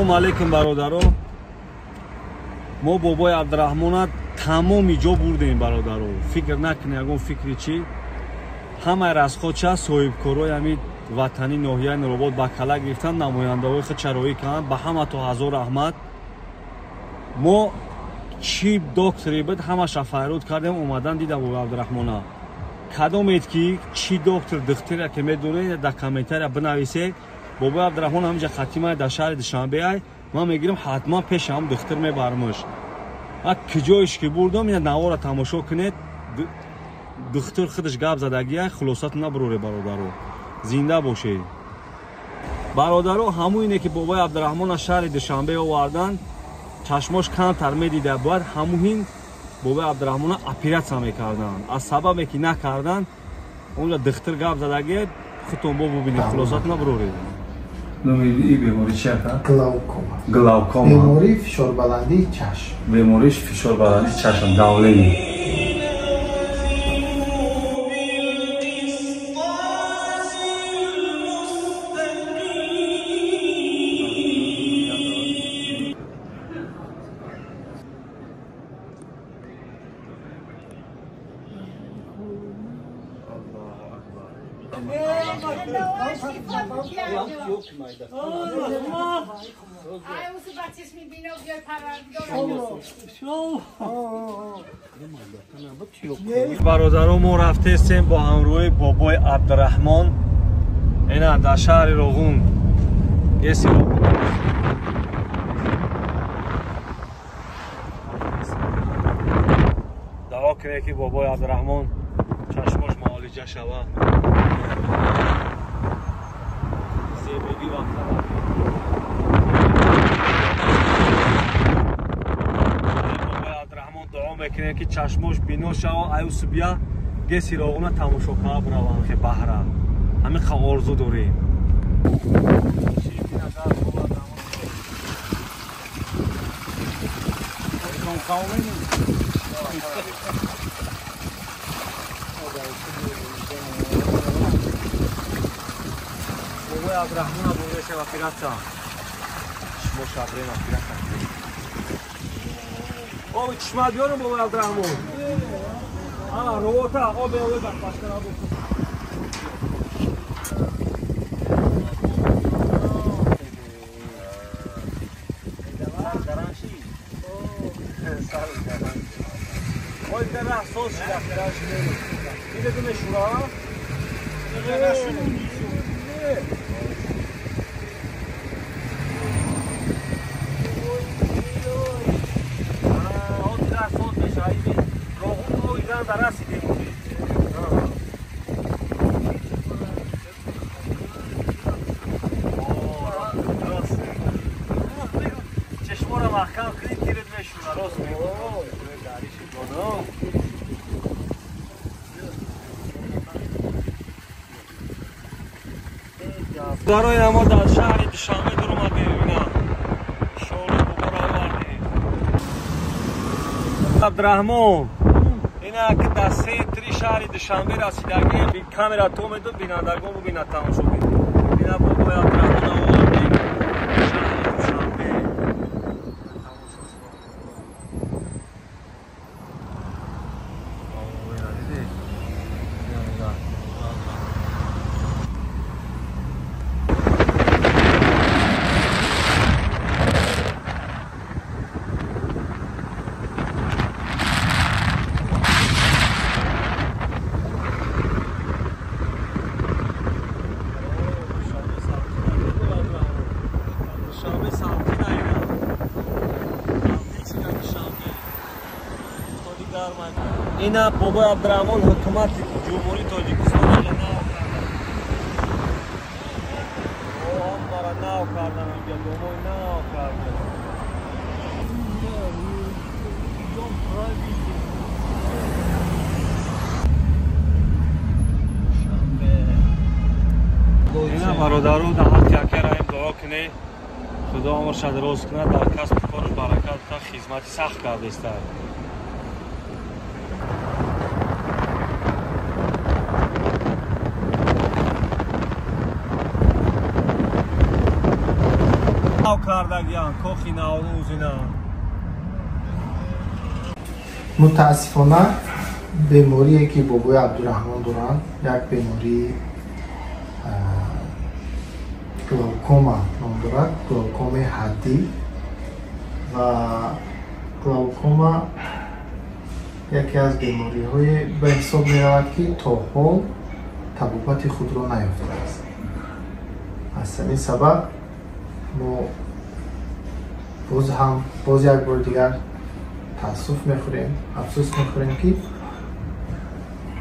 Салом алейкум бародаро. Мо бобои Абдураҳмона тамоми ҷо бурдем бародаро. Фикр накунед ягон фикри чӣ. Ҳамаи расходча соҳибкорои ҳамин ватанӣ ноҳияи Нуробод ба кала гирифтан, намояндаҳои худ чароӣ карданд. Ба ҳама то ҳазор раҳмат. Мо чӣ доктори буд ҳамаша файруд кардем, омадан дидам бобои Абдураҳмона. Кадомед ки чӣ доктор духтуре ки медонед дар комментария бинависед. Бобои Абдураҳмон ҳаминҷа хатимай дар шаҳри Душанбе ай. Ман мегирам ҳатман пеши ҳам духтур мебармш. А куҷоиш ки бурдам, ина навора тамошо кунед. Духтур худаш гап задагия, хулосату набуроре бародаро. Зинда бошед. Бародаро, ҳамуине ки бобои Абдураҳмон аз шаҳри Душанбе овардан, чашмош камтар медида, бояд ҳамуҳин бобои Абдураҳмона оператсия мекарданд. Аз сабабе ки накардан, онҷа духтур гап задагия, худтон бо бубинед, хулосату набуроред. Номи ин беморӣ чи ака? Глаукома. Глаукома. Бемории фишорбаландии чашм. Бемории фишорбаландии чашм, давление. Бародаро, мо рафтестем бо ҳамроҳи бобои Абдураҳмон ина дар шаҳри Роғун. Еси Роғун. Дуо кунед ки бобои Абдураҳмон чашмош муолиҷа шавад. Зебогӣ ва дуо мекунем ки чашмош бино шава, аю субя геси Роғуна тамошо кава бираванд хе баҳра. Ҳамин қа орзу дорем. Бобои Абдураҳмона бурдесем оператсия. Шумо шабрем оператсия. Оби чишма биёрам бобои Абдураҳмон. А, рота, оби оби башкара бу. Ой, дар раҳсоз шуда, Иде мешура? Чашморо маҳкам кунед, тирет мешура, рост мегӯ. Барои мо дар шаҳри Душанбе дуромадем, ина шоли боборо овардем. Абдураҳмон, ина ки дар центри шаҳри Душанбе расидагем, камера то медод, бинандагон бубинад, тамошо кунед. Ина бобои Абдураҳмон овардем шаҳри Душанбе. Ина бобои Абдураҳмон ҳукумати Ҷумҳурии Тоҷикистон нав кардан. Ҳамара нав кардан, инҷа домои нав кардан. Ина бародаро, дар ҳаққи ака Раҳим дуо кунед. Худо умрша дароз кунад, дар касбу кораш баракат та хизмати сахт кардааст. Кардагиан кохи Наврӯзина. Мутаассифона беморие ки бобои Абдураҳмон доранд, як бемории глаукома ном дорад, глаукомаи ҳаддӣ. Ва глаукома яке аз бемориҳое ба ҳисоб меравад, ки то ҳол табобати худро наёфтааст. Аз ҳамин сабаб мо боз як бори дигар таассуф мехӯрем, афсӯс мехӯрем, ки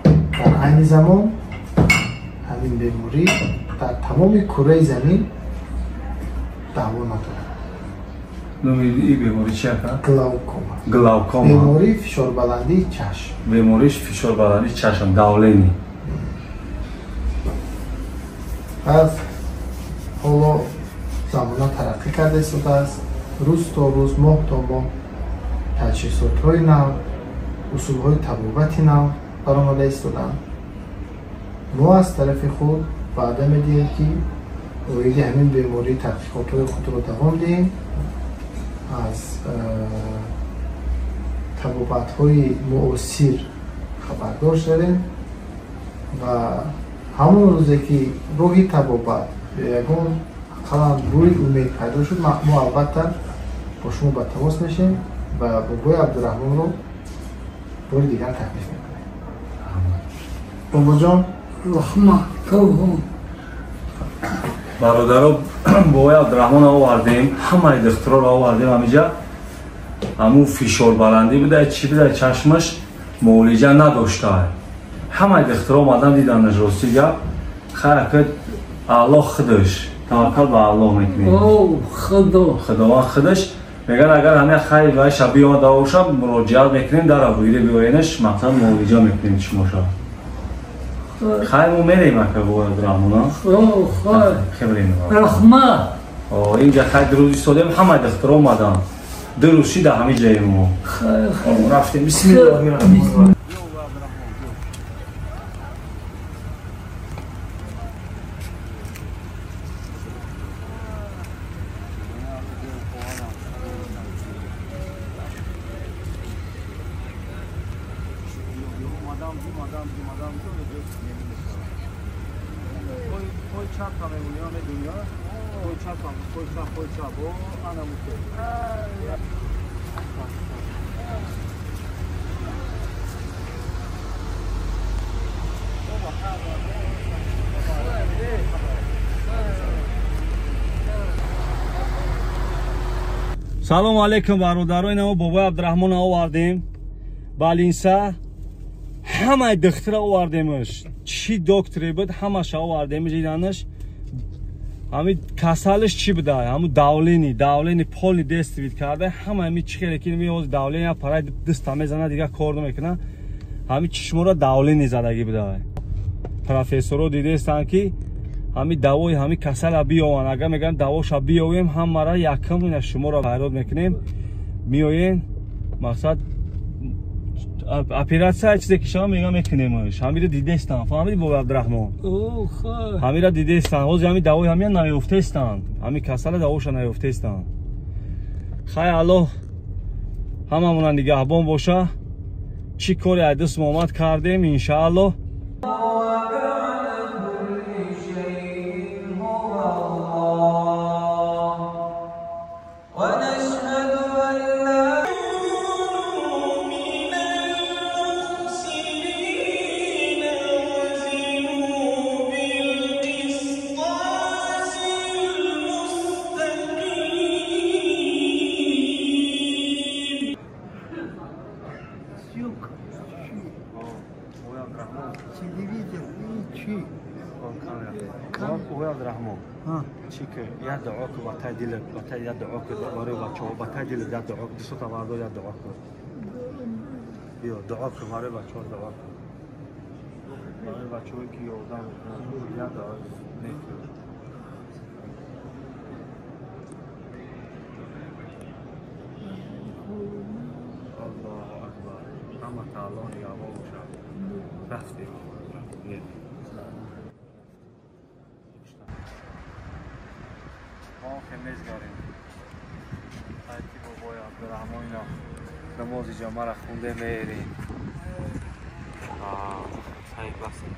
дар айни замон ҳамин беморӣ дар тамоми кураи замин даъво надорад. Номи ин беморӣ чи ака? Глаукома. Глаукома. Бемории фишорбаландии чашм. Бемории фишорбаландии чашм, давление. Пас ҳоло замона тараққӣ карда истодааст. Рӯз то рӯз, моҳ то моҳ таҷҳизотҳои нав, усулҳои табобати нав баромада истоданд. Мо аз тарафи худ ваъда медиҳем, ки оиди ҳамин беморӣ таҳқиқотҳои худро давом диҳем, аз табобатҳои муосир хабардор шавем ва ҳамон рӯзе ки роҳи табобат ягон ақаллан рӯи умед пайдо шуд, мо албатта бо шумо ба тамос мешем ва бобои Абдураҳмонро бори дигар таклиф мекунем. Бобоҷон, раҳмат. Бародаро, бобои Абдураҳмон овардем, ҳамаи духтуроро овардем ҳамиҷа. Ҳамун фишорбаландӣ буда, чӣ буда, чашмаш муолиҷа надошта. Ҳамаи духтуро омадан диданаш, рости гап. Хайр, Аллоҳ худаш, таваккал ба Аллоҳ мекунем. Худо. Худованд худаш мегӯяд, агар ҳамин хайр вайша биёмада бошад, муроҷиат мекунем, дар абӯире биёенаш, мақсад муолиҷа мекунем чишмоша. Хайр, мо мерем ака бобои Абдураҳмон. Хайр. Раҳмат. Инҷа хайр ду рӯз истодем, ҳамаи духтуро омаданд. Ду рӯз шид дар ҳамин ҷои мо. Рафтем. Бисмиллоҳир раҳмонир раҳим. Салом алейкум бародаро, ина мо бобои Абдураҳмон овардем. Балинса ҳамаи духтура овардемаш. Чӣ докторе буд, ҳамаша овардемаш, иданаш. Ҳами касалиш чӣ буда? Ҳаму давление полный действит карда, ҳама ҳами чӣ хеле ки меоз давление парай даста мезана, дигар кор намекунад. Ҳами чишморо давление задагӣ буда. Профессоро дидестанд ки ҳами давои ҳами касала биёванд. Агар мегӯям давоша биёвем, ҳамара якум ина шуморо ҳайрот мекунем. Меоен, мақсад оператсия чизе ки шава мегӯям мекунемш. Ҳамиро дидестанд, фаҳмидӣ бобои Абдураҳмон? Ҳамиро дидестанд. Ҳозир ҳами давои ҳамия наёфтестанд. Ҳами касала давоша наёфтестанд. Хай, Аллоҳ ҳамамона нигаҳбон боша. Чӣ кори айдис муомад кардем, иншааллоҳ. Я дуо ку ба тай дил, ба тай я дуо ку барои бачаҳо, ба тай дил я дуо ку, дусота вардор я дуо ку. Биё дуо ку барои бачаҳо, дуо ку. Барои бачаҳое ки ёрдам мекунанд, я дуо мекунанд. Нигаҳбон бошад. Рафтем. Мо хе мезгарем. Айти бобои Абдураҳмон ина намози ҷамъаро хунде мерем. Сай басем.